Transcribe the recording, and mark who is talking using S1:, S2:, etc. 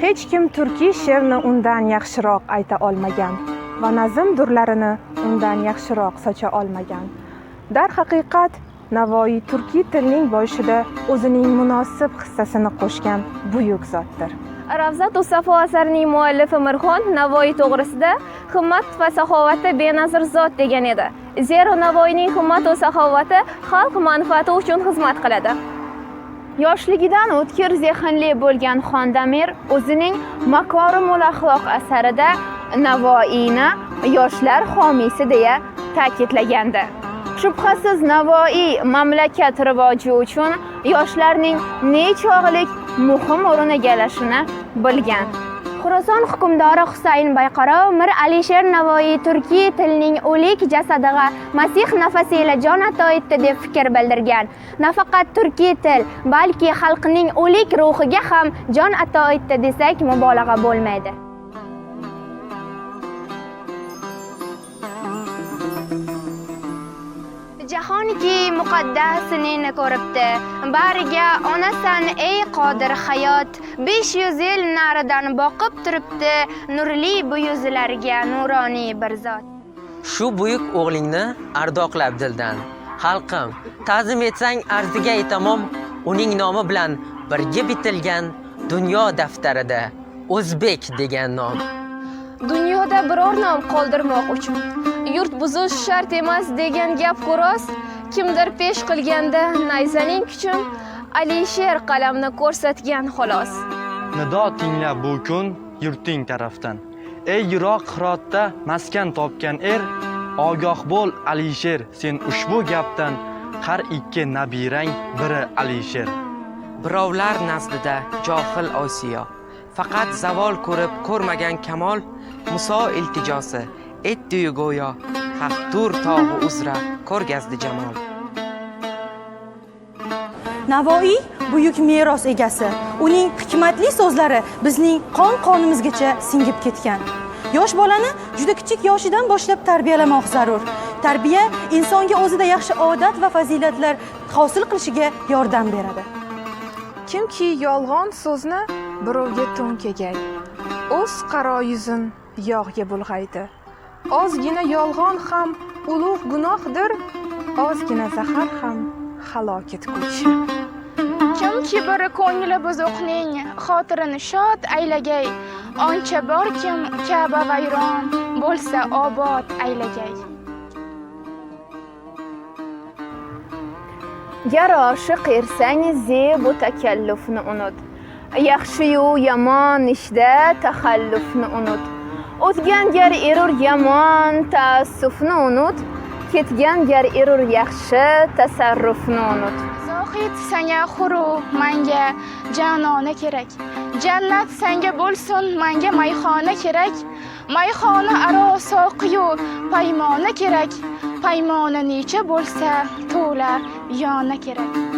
S1: Hech kim turkiy she'rni undan yaxshiroq ayta olmagan va nazm durlarini undan yaxshiroq socha olmagan. Darhaqiqat, Navoiy turkiy tilning boyishida o'zining munosib hissasini qo'shgan buyuk zotdir.
S2: Ravzatu Safo asarining muallifi Mirxon Navoiy to'g'risida himmat va saxovati benazir zot degan edi. Zero Navoiyning himmat va saxovati xalq manfaati uchun xizmat qiladi.
S3: Yoshligidan o'tkir zehnli bo'lgan Xondamir o'zining Makorimul axloq asarida Navoiyni yoshlar homiysi deya ta'kidlagandi. Shubhasiz, Navoiy mamlakat rivoji uchun yoshlarning nechog'lik muhim o'rin egallashini bilgan.
S2: Xuroson hukmdori Husayn Bayqaro Mir Alisher Navoiy turkiy tilning o'lik jasadiga Masih nafasi ila jon ato etdi deb fikr bildirgan. Nafaqat turkiy til, balki xalqning o'lik ruhiga ham jon ato etdi desak mubolag'a bo'lmaydi. Jahonki muqaddas neni ko'ribdi, bariga onasan ey qodir hayot, 500 yil naridan boqib turibdi, nurli bu yuzlarga nuroniy bir zot.
S4: Shu buyuk o'g'lingni ardoqlab dildan, xalqim, ta'zim etsang arzigay tamom, uning nomi bilan birga bitilgan dunyo daftarida o'zbek degan nom.
S2: Dunyoda biror nom qoldirmoq uchun yurt buzish shart emas degan gap xo'roz, kimdir pesh qilganda nayzaning kuchin Alisher qalamni ko'rsatgan xolos.
S5: Nido tingla bu kun yurting tarafdan. Ey yiroq Hirotda maskan topgan er, ogoh bo'l Alisher, sen ushbu gapdan, har ikki nabirang biri Alisher.
S6: Birovlar nazdida johil Osiyo, faqat zavol ko'rib ko'rmagan kamol, Muso iltijosi etdi-yu go'yo, Haqtur tog'i uzra ko'rgazdi jamol.
S7: Navoiy buyuk meros egasi. Uning hikmatli so'zlari bizning qon-qonimizgacha singib ketgan. Yosh bolani juda kichik yoshidan boshlab tarbiyalamoq zarur. Tarbiya insonga o'zida yaxshi odat va fazilatlar hosil qilishiga yordam beradi.
S1: Kimki yolg'on so'zni birovga to'nkagay, o'z qaro yuzin yog'ga bulg'aydi. Ozgina yolg'on ham ulug' gunohdir, ozgina zahar ham halokat kuchi.
S8: Kimki bir ko'ngli buzuqning xotirini shod aylagay, oncha borkim Ka'ba vayron bo'lsa obod aylagay.
S3: Gar oshiq ersang zebu takallufni unut. Yaxshi-yu yomon ishda taxallufni unut. O'tgan gar erur yomon taassufni unut. Ketgan gar erur yaxshi tasarrufni unut.
S8: Zohid sanga xuru, manga janona kerak. Jannat sanga bo'lsin, manga mayxona kerak. Mayxona aro soqiyu paymona kerak. Paymona necha bo'lsa to'la yona kerak.